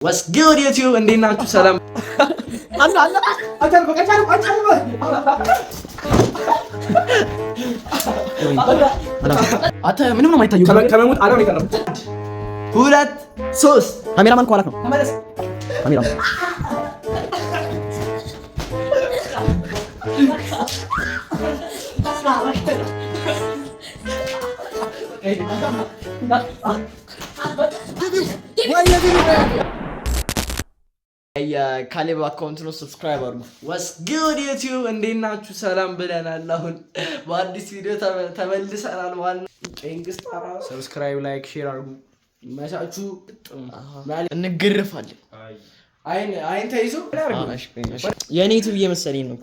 What's good YouTube፣ እንዴት ናችሁ? ሰላም። አንተ ምንም ነው የማይታየው። ከመሞት አዳም የቀረው። ሁለት ሶስት። ካሜራማን ከኋላክ ነው። ተመለስ። ካሜራማን። የካሌብ account ነው። Subscribe አድርጉ። What's good YouTube፣ እንዴት ናችሁ? ሰላም ብለናል። አሁን በአዲስ ቪዲዮ ተመልሰናል። ዋና ቄንግስታራ። Subscribe፣ like፣ share አድርጉ። መቻችሁ። እንገርፋለን። አይን አይን ተይዞ። የእኔ YouTube እየመሰለኝ ነው።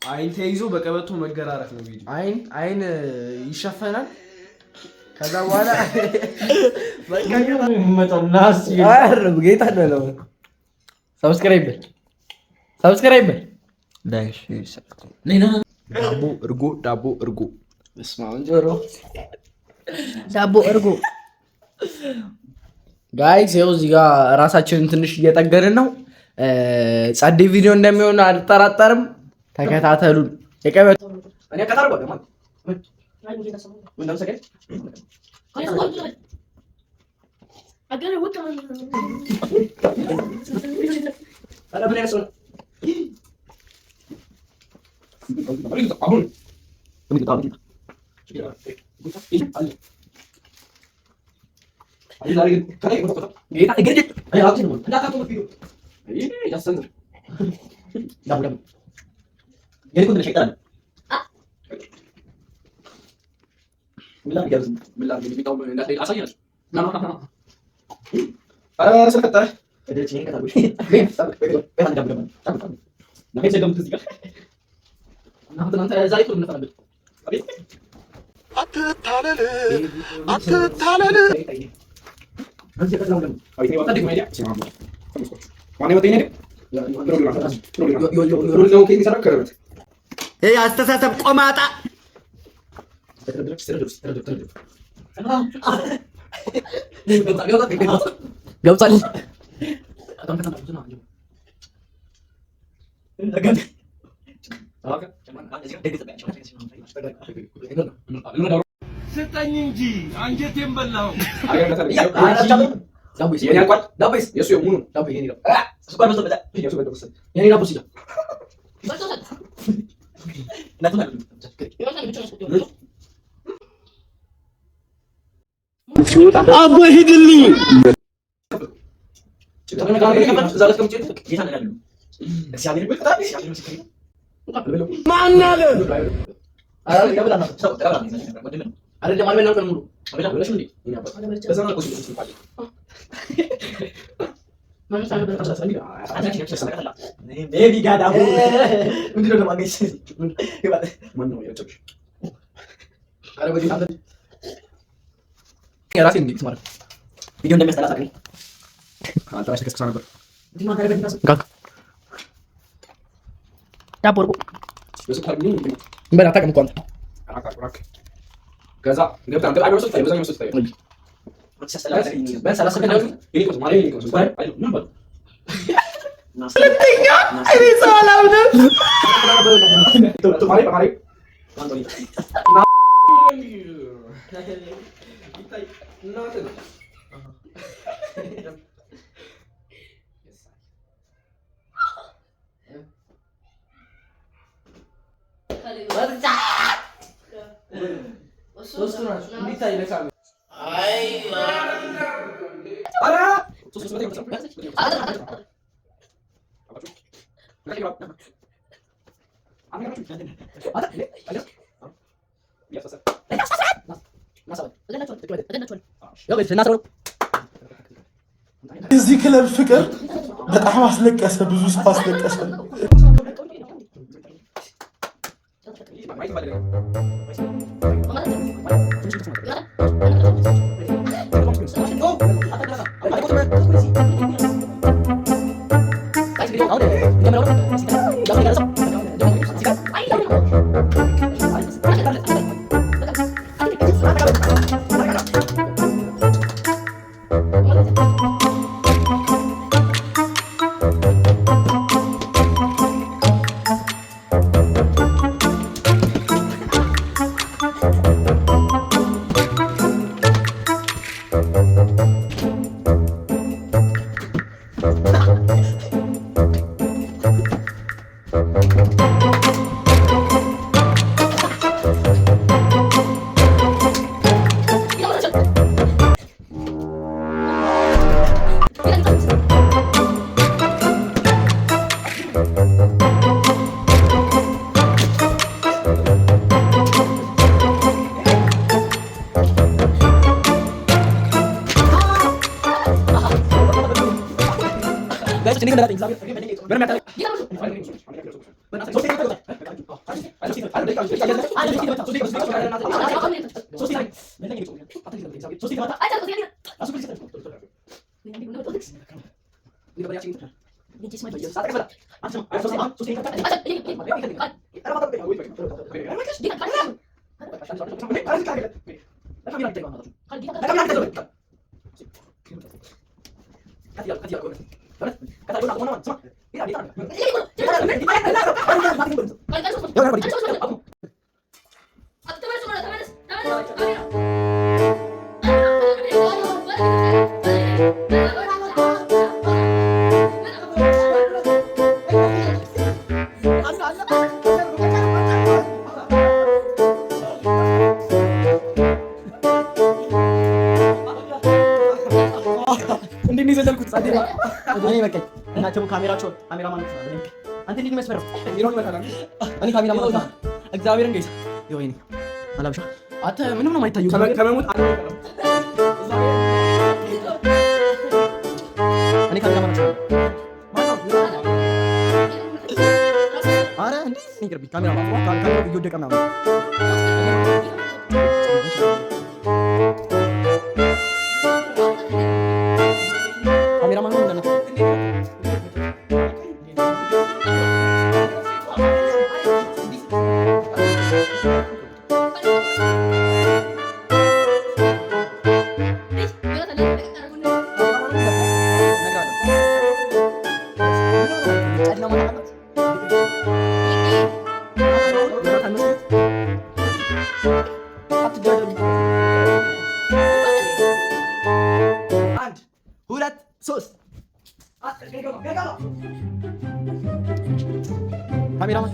አይን ተይዞ በቀበቶ መገራረፍ ነው ቪዲዮ። አይን አይን ይሸፈናል። ከዛ በኋላ ጌታ ነው። Subscribe በል፣ subscribe በል። ዳቦ እርጎ፣ ዳቦ እርጎ። በስመ አብ ጆሮ። ዳቦ እርጎ። Guys፣ ይኸው እዚህ ጋር ራሳችንን ትንሽ እየጠገንን ነው። ጸዴ ቪዲዮ እንደሚሆን አልጠራጠርም። ተከታተሉን። የቀበቶ እኔ ከታርጓለሁ ማለት ምን ሰገድ። ኧረ ምን አይነት ሰው ነው? አትታለል፣ አትታለል። አስተሳሰብ ቆማጣ። ገብቷል። ስጠኝ እንጂ አንጀቴን በላው። አቦ ሂድልኝ። ቪዲዮ እንደሚያስጠላ ታውቃለህ። ዳቦ እርጎ። በል አታውቅም እኮ አንተ። ሁለተኛ እኔ ሰው አላምንም። ሶስቱ ናቸው። እንዲታይ ለካሜራ። የዚህ ክለብ ፍቅር በጣም አስለቀሰ፣ ብዙ ሰው አስለቀሰ። Guys እንዴት እንደላጠኝ እግዚአብሔር ምንም ያታለ እንዴት ነው የዘለልኩት? እኔ በቃኝ። እና ደግሞ ካሜራቸው ካሜራማን አንተ እንዴት ነው የሚያስፈራው? እኔ ካሜራማን እግዚአብሔርን guys ወይኔ አላብሻ አንተ ምንም ነው የማይታየው። ከመሞት እኔ ካሜራማን አረ እንዴ ይቅርብኝ። ካሜራማን ካሜራው እየወደቀ ምናምን ካሜራማን ነው እንደነ አንድ ሁለት ሶስት ካሜራማን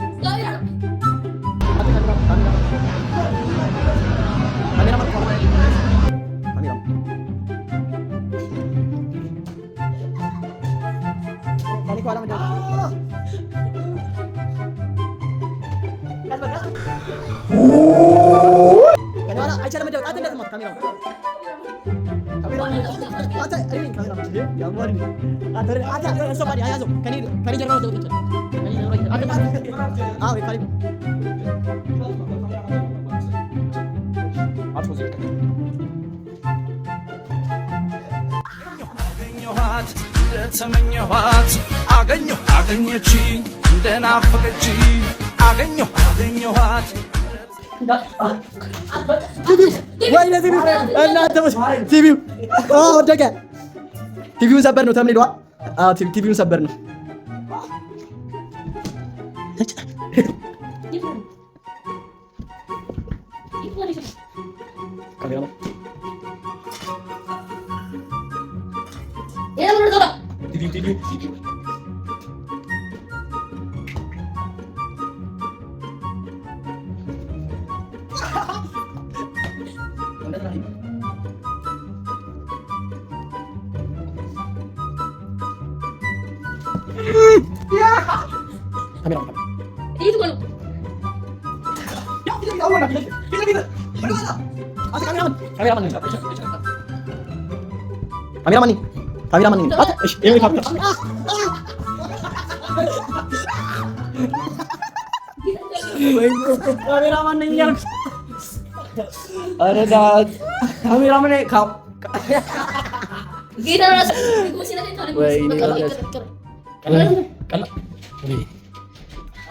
አገኘኋት እንደተመኘኋት አገኘሁ አገኘችኝ እንደናፈቀችኝ አገኘሁ አገኘኋት ቲቪው ወደቀ። ቲቪውን ሰበር ነው ተምኔ ቲቪውን ሰበር ነው። ካሜራማን ነኝ እያልኩ ኧረ ካሜራማን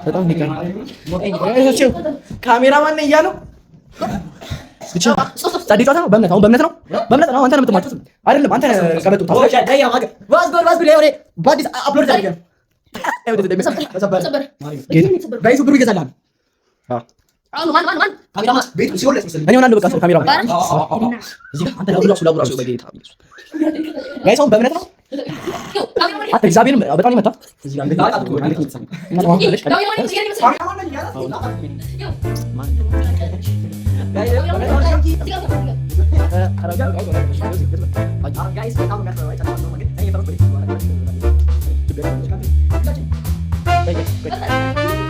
በጣም ካሜራማን ነኝ እያለው ብቻ ጸዴ ጨዋታ ነው። በእምነት አሁን በእምነት ነው፣ በእምነት ነው። አንተ ነው የምትማቱት አይደለም። አንተ ቀበጡ ጋይሱ ብሩ ይገዛልሃል። እኔ ሆናለሁ። በቃ ካሜራማን guys አሁን በእምነት ነው። አንተ እግዚአብሔርን በጣም ይመታ።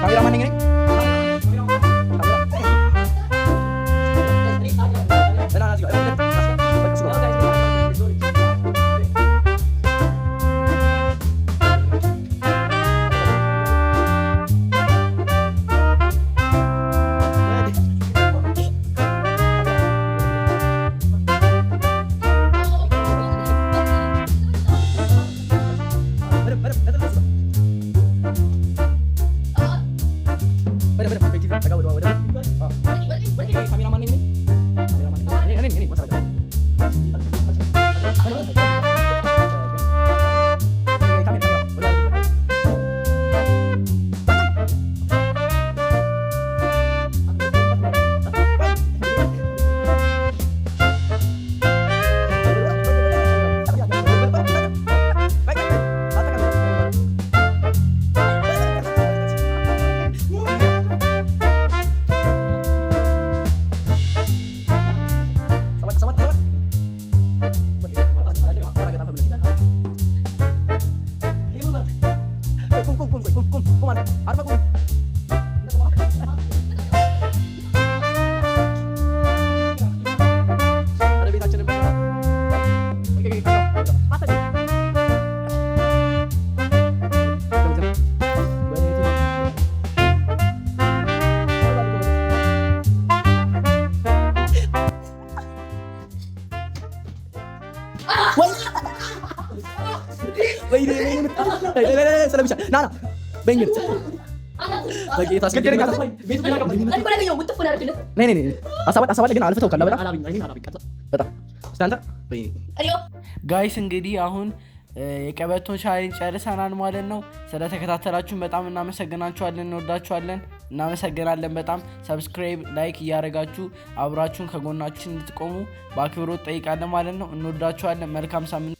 ካሜራማን ነኝ እኔ። ቁም ቁም ቁም አርፈህ ቁም። ኧረ ቤታችንን Guys እንግዲህ አሁን የቀበቶ challenge ጨርሰናል ማለት ነው። ስለተከታተላችሁን በጣም እናመሰግናችኋለን፣ እንወዳችኋለን፣ እናመሰግናለን በጣም። Subscribe፣ like እያደረጋችሁ አብራችሁን ከጎናችን እንድትቆሙ በአክብሮት ጠይቃለን ማለት ነው። እንወዳችኋለን። መልካም ሳምንት።